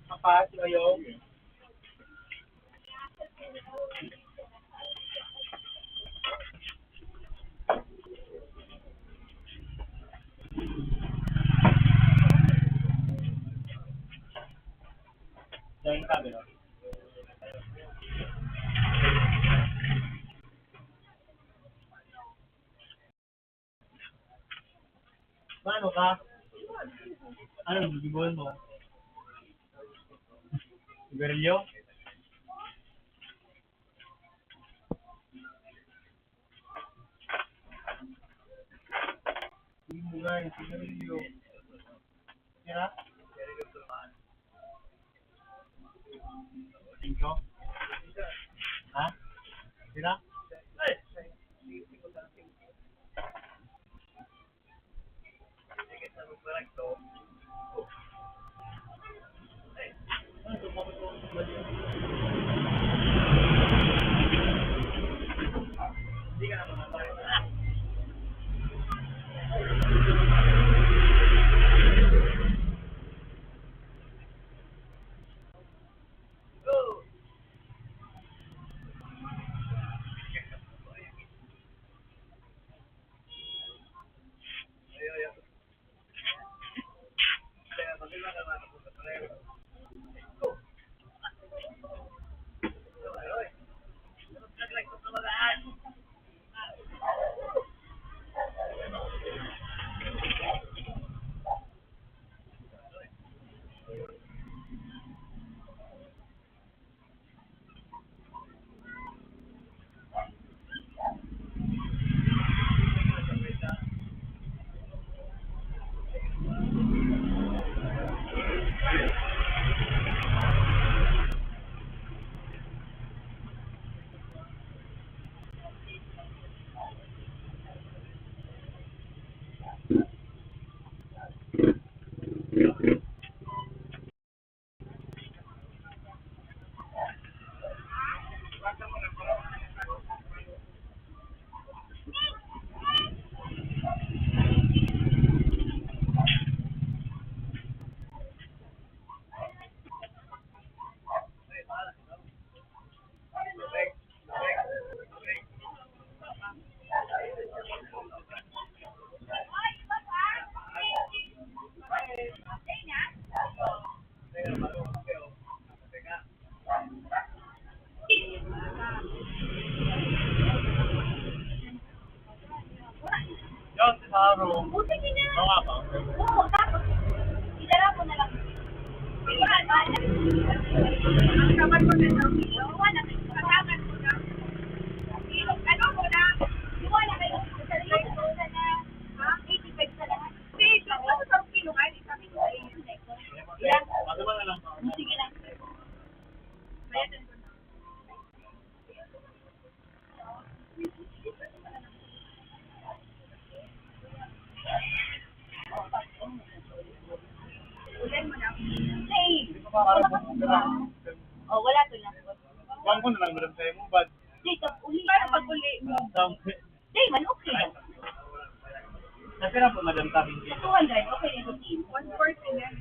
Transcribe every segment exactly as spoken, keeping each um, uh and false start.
Apat, ngayon. Diyan ka, gano'n. Paano ka? Ano ang gibubuhay mo? Sigarilyo? Hindi mo nga yung sigarilyo. Tira? Singko? Ha? Tira? Yan, si Saro. Buti niya. Mga pa. Oo, tapos, idala ko na lang. Ang sabat ko na sa kilo, wala na, katangan ko na. Kilo, ano ko na, wala na kayo. Sa kilo, sa na, ha? Eighty-five sa lahat. Kilo, sa kilo, ay, sabi ko, ay, ilan? Sige lang. Bayad na. Oh, wala to lang. Kuhaan ko na lang, madam, sa'yo mo, bad. Di, pag uli. Paano pag uli mo? Di man, okay lang. Sa pira po, madam, sabi niyo? Two hundred, okay na yun. One forty na yun.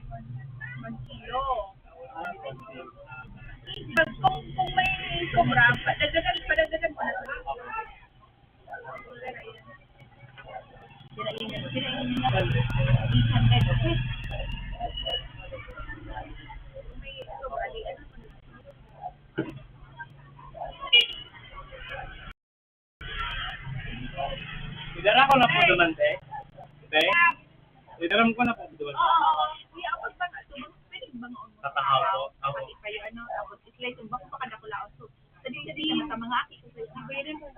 One kilo. Pag kung, kung may sobra, padagdagan, padagdagan mo na. Sira yun, sira yun nga. Eight hundred, okay. May sobra, di ano. Ano po naman, te? Te? Itaram ko na po, di ba? Oo, oo. Kuya, ako ba nga, so, pwede ba nga, ano, Tatahaw po. Ako. Pati kayo, ano, tapos, slice yung bako, baka nakulaos. So, sading-sading naman sa mga aki ko, so, pwede mo.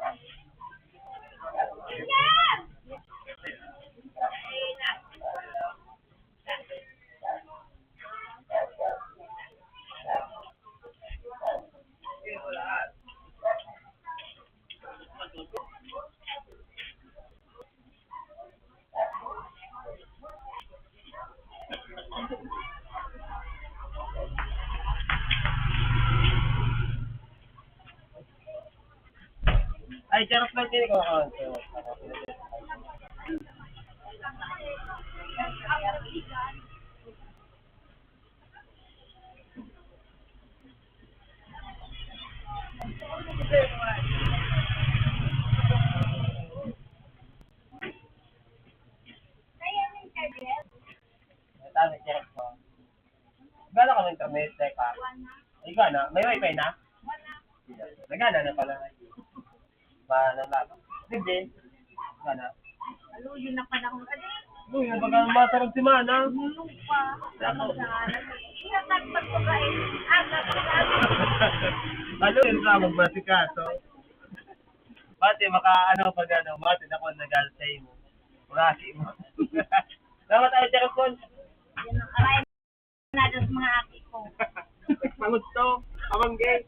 Ay, charot lang din ko. Gano'n ka ng internet, teka. Ikaw na, may wifi na? Nagana na pala. Ba, nalaban. Hindi. Gana. Alo, yun na pala akong ano. Uy, yung baga masarap si Mana. Nulong pa. Ako. Inatag pag pagkain. Aga, pagkain. Alo, yun na, magmasikaso. Pati maka, ano, pag ano, mati na ko nag-alsay mo. Murasi mo. Salamat tayo, Charles Paul. Yun ang aray na sa mga aki ko. Pangusto, pamangge.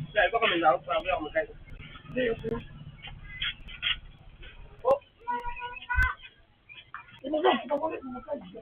Dahil baka may laot, sabi ako, magkaya. Hindi, okay. Oh! Ibaga, ibaga, ibaga.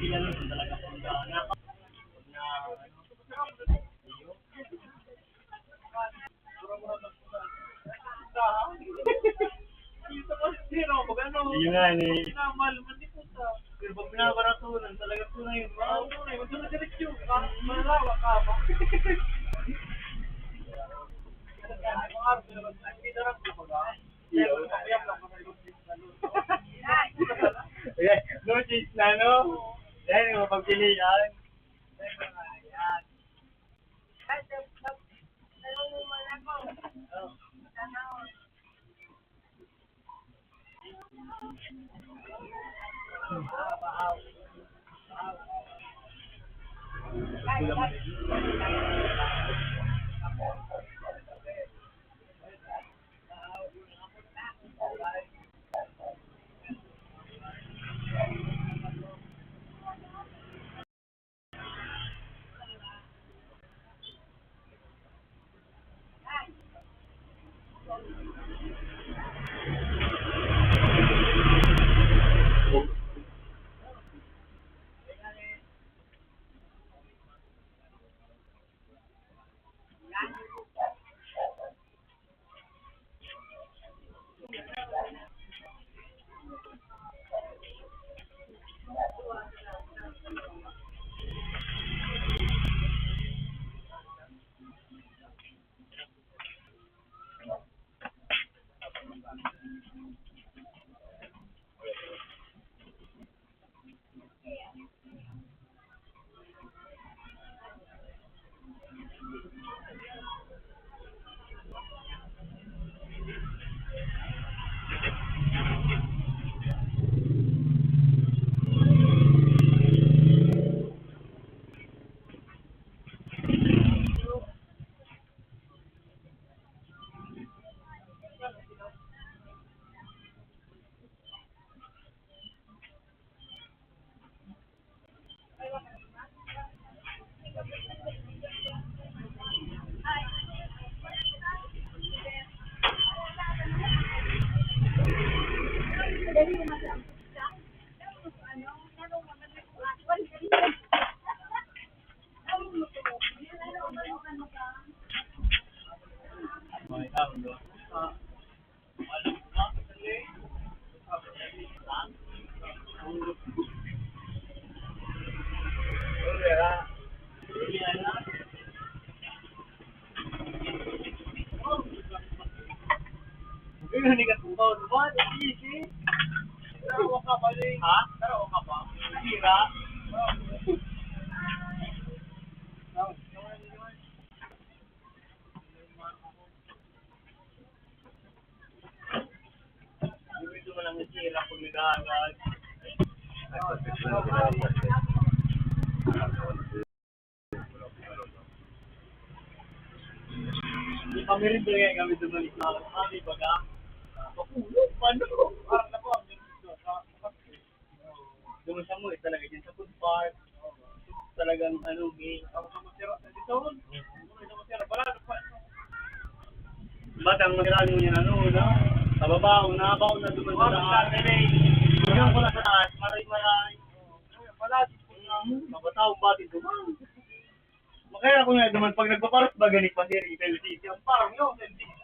Kilala ko talaga kung gaano. Yun nga, ni- Pero pag pinabaratunan, talaga tunay yun. Wow, tunay. Magsunod diretso. Malalawa ka pa. Ayan, no change na, no? Ayan, yung mapagpilian. Ano ka, tumbaw naman, easy. Tarawa ka pa rin. Ha? Tarawa ka pa. Hira. Dito mo lang hira kung nag-aaral. Di pa meron doon ngayon kami dumalik na kami, baga. Makulog, mano. Parang na po, ang ganda. Doon sa mo, eh, talaga dyan sa food park. Talagang, ano, may... Ako sa Masira, sa Dizon. Ako sa Masira, wala na pa. Ba't ang Masira mo yan, ano, na? Sa baba, unabaw na duman sa taas. Yung pala sa taas, maray-maray. Palagi po na. Mabataw, batin duman. Makaya ako nga duman, pag nagpaparos ba, ganik pa, sir, L C C. Ang parang yun, L C C.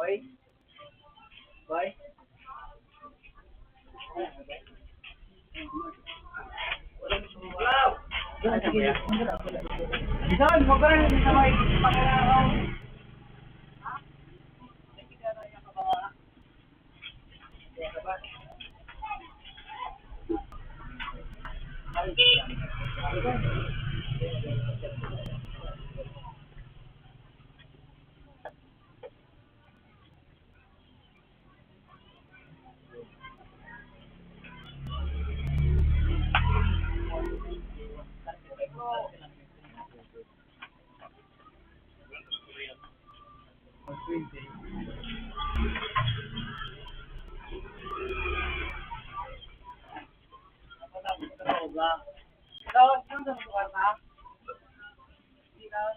Hoy. Hoy. Bisan, sobrang sa may pagkakaraw. twenty. Ikaw, saan ka lugar ka? Ikaw,